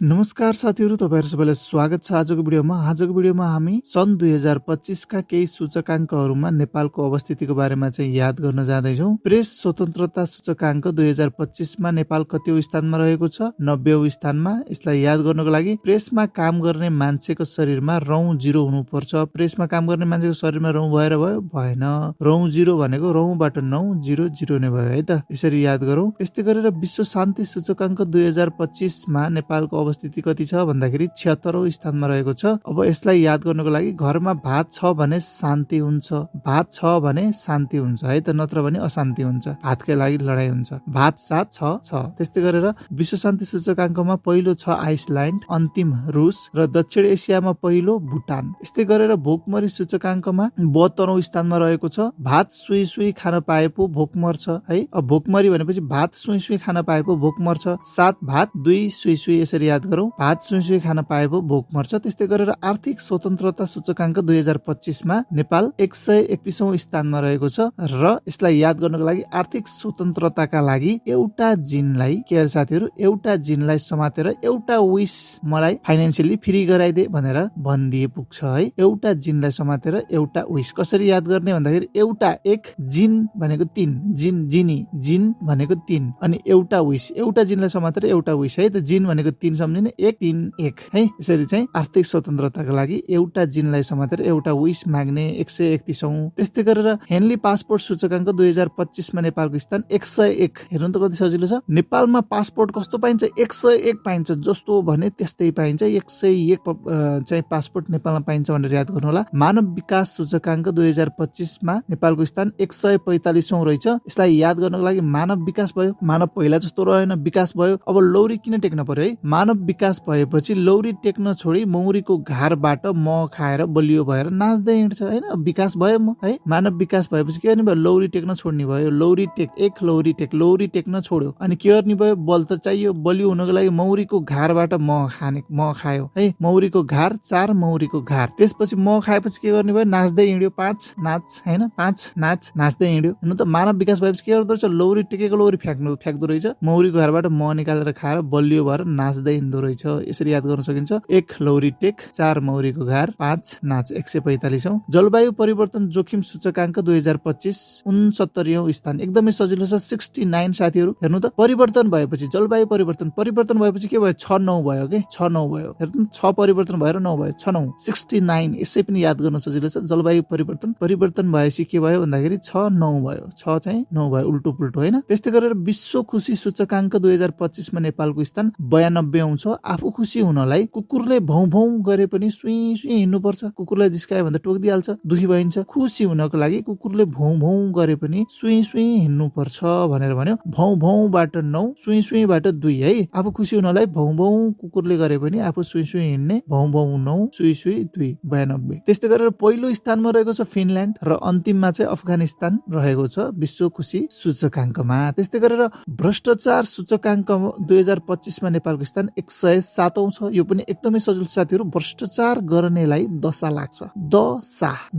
नमस्कार साथीहरु, तपाईहरु सबैलाई स्वागत छ आजको भिडियोमा हामी सन् 2025 का केही सूचकाङ्कहरुमा नेपालको अवस्थितिको बारेमा चाहिँ याद गर्न जाँदै छौं। प्रेस स्वतन्त्रता सूचकाङ्क 2025 मा नेपाल कतिऔं स्थानमा रहेको छ? 90औं स्थानमा। यसलाई याद गर्नको लागि प्रेसमा काम गर्ने मान्छेको शरीरमा रौं 0 हुनुपर्छ। प्रेसमा काम गर्ने मान्छेको शरीरमा रौं भएर भयो? भएन। रौं 0 भनेको रौंबाट 9 0 0 नै भयो है त। यसरी याद गरौँ। त्यस्तै गरेर विश्व शान्ति सूचकाङ्क 2025 मा नेपालको अवस्थिति कति छ भन्दाखेरि 76औं स्थानमा रहेको छ। अब यसलाई याद गर्नको लागि घरमा भात छ भने शान्ति हुन्छ, भात छ भने शान्ति हुन्छ है त, नत्र भने अशान्ति हुन्छ, भातकै लागि लडाई हुन्छ। भात साथ छ। त्यस्तै गरेर विश्व शान्ति सूचकाङ्कमा पहिलो छ आइसल्यान्ड, अन्तिम रुस र दक्षिण एसियामा पहिलो भुटान। यस्तै गरेर भोकमरी सूचकाङ्कमा 72औं स्थानमा रहेको छ। भात सुई सुई खान पाए पो भोक मर्छ है। अब भोकमरी भनेपछि भात सुई सुई खान पाए पो भोक मर्छ। 7 भात 2 सुई सुई, यसरी याद गरौँ। भात सुई सुई खान पाए पो भोक मर्छ। त्यस्तै गरेर आर्थिक स्वतन्त्रता सूचकाङ्क 2025 मा नेपाल 131औं स्थानमा रहेको छ र यसलाई याद गर्नको लागि आर्थिक स्वतन्त्रताका लागि एउटा जिनलाई के अरे साथीहरु, एउटा जिनलाई समातेर एउटा विश मलाई फाइनान्शियली फ्री गराइदे भनेर भनिदिए पुग्छ है। एउटा जिनलाई समातेर एउटा विश कसरी याद गर्ने भन्दाखेरि एउटा एक जिन भनेको 3, जिन भनेको 3 अनि एउटा विश, एउटा जिनलाई समातेर एउटा विश है त। जिन भनेको 3 सम्झिने, 1 3 1 है। यसरी चाहिँ आर्थिक स्वतन्त्रताका लागि एउटा जिनलाई समातेर एउटा विश माग्ने 131औं। त्यस्तै गरेर हेनली पासपोर्ट सूचकाङ्क 2025 मा नेपालको स्थान 101। हेर्नु त कति सजिलो छ। नेपालमा पासपोर्ट कस्तो पाइन्छ? 101 पाइन्छ। जस्तो भने त्यस्तै पाइन्छ। 101 चाहिँ पासपोर्ट नेपालमा पाइन्छ भनेर याद गर्नु होला। मानव विकास सूचकाङ्क 2025 मा नेपालको स्थान 145औं रहेछ। यसलाई याद गर्नको लागि मानव विकास भयो, मानव पहिला जस्तो रहेन, विकास भयो। अब लौरी किन टेक्न पर्यो है? मानव विकास भएपछि लौरी टेक्न छोडी मौरीको घारबाट मह खाएर बलियो भएर नाच्दै हिँड्छ हैन। विकास भयो म है। मानव विकास भएपछि के गर्ने भयो? लौरी टेक्न छोड्ने भयो। लौरी टेक्न छोड्यो अनि के गर्ने भयो? बल त चाहियो। बलियो हुनको लागि मौरीको घारबाट मह खायो है। मौरीको घार 4 मौरीको घार। त्यसपछि मह खाएपछि के गर्ने भयो? नाच्दै हिँड्यो। 5 नाच हैन, 5 नाच्दै हिँड्यो। हेर्नु त मानव विकास भएपछि के गर्दो रहेछ? लौरी टेकेको लौरी फ्याक्दो रहेछ। मौरीको घारबाट मह निकालेर खाएर बलियो भएर नाच्दै हिँड्दो रहेछ। यसरी याद गर्न सकिन्छ। 1 लौरी टेक, 4 मौरीको घार, 5 नाच। 145औं। जलवायु परिवर्तन जोखिम सूचकाङ्क 2025 69औं स्थान। एकदमै सजिलो छ। 69 साथीहरु। हेर्नु त परिवर्तन भएपछि जलवायु परिवर्तन भएपछि के भयो? 6 9 भयो के? 6 9 भयो। हेर्नु 6 परिवर्तन भएर 9 भयो। 6 9 69। यसै पनि याद गर्न सजिलो छ। जलवायु परिवर्तन भएपछि के भयो भन्दाखेरि 6 9 भयो। 6 चाहिँ 9 भयो, उल्टो पुल्टो हैन। त्यस्तै गरेर विश्व खुशी सूचकाङ्क 2025 मा नेपालको स्थान 92औं छ। आफू खुसी हुनलाई कुकुरले भौं भौं गरे पनि सुई सुई हिँड्नु पर्छ। कुकुरलाई जिस्कायो भने त टोकिदिहाल्छ, दुखी भइन्छ। खुसी हुनको लागि कुकुरले भौं भौं गरे पनि सुई सुई हिँड्नु पर्छ भनेर भन्यो। भौं भौंबाट 9, सुई सुईबाट 2 है। आफू खुसी हुनलाई भौं भौं कुकुरले गरे पनि आफू सुई सुई हिँड्ने, भौं भौं 9 सुई सुई 2 92। त्यस्तै गरेर पहिलो स्थानमा रहेको छ फिनल्यान्ड र अन्तिममा चाहिँ अफगानिस्तान रहेको छ विश्व खुशी सूचकाङ्कमा। त्यस्तै गरेर भ्रष्टाचार सूचकाङ्क 2025 मा नेपालको स्थान 107औं छ। यो पनि एकदमै सजिलो साथीहरु। भ्रष्टाचार गर्नेलाई दशा लाग्छ।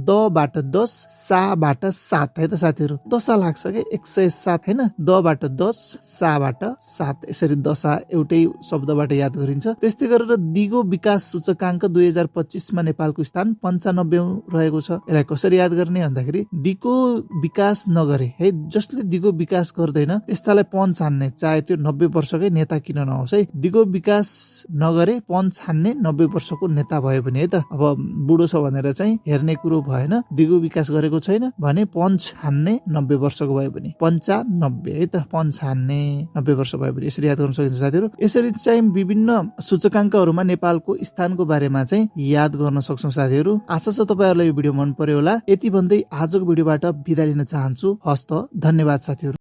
दबाट 10, साबाट 7 है त साथीहरु। दशा लाग्छ के? 107 हैन। दबाट 10, साबाट 7, यसरी दशा एउटै शब्दबाट याद गरिन्छ। त्यस्तै गरेर दिगो विकास सूचकाङ्क 2025 मा नेपालको स्थान 95औं रहेको छ। यसलाई कसरी याद गर्ने भन्दाखेरि दिगो विकास नगरे है, जसले दिगो विकास गर्दैन त्यस्तालाई पञ्च हान्ने, चाहे त्यो 90 वर्षकै नेता किन नहोस् है। दिगो विकास नगरे पञ्च हान्ने 90 वर्षको नेता भयो भने है त। अब बुढो छ भनेर चाहिँ हेर्ने कुरो भएन। दिगो विकास गरेको छैन भने पञ्च हान्ने 90 वर्षको भयो भने 95 है त। पञ्च हान्ने 90 वर्ष भयो भने। यसरी याद गर्न सकिन्छ साथीहरु। यसरी चाहिँ विभिन्न सूचकाङ्कहरुमा नेपालको स्थानको बारेमा चाहिँ याद गर्न सक्छौं साथीहरु। आशा छ तपाईहरुलाई यो भिडियो मन पर्यो होला। यति भन्दै आजको भिडियोबाट बिदा लिन चाहन्छु। हस्त, धन्यवाद साथीहरु।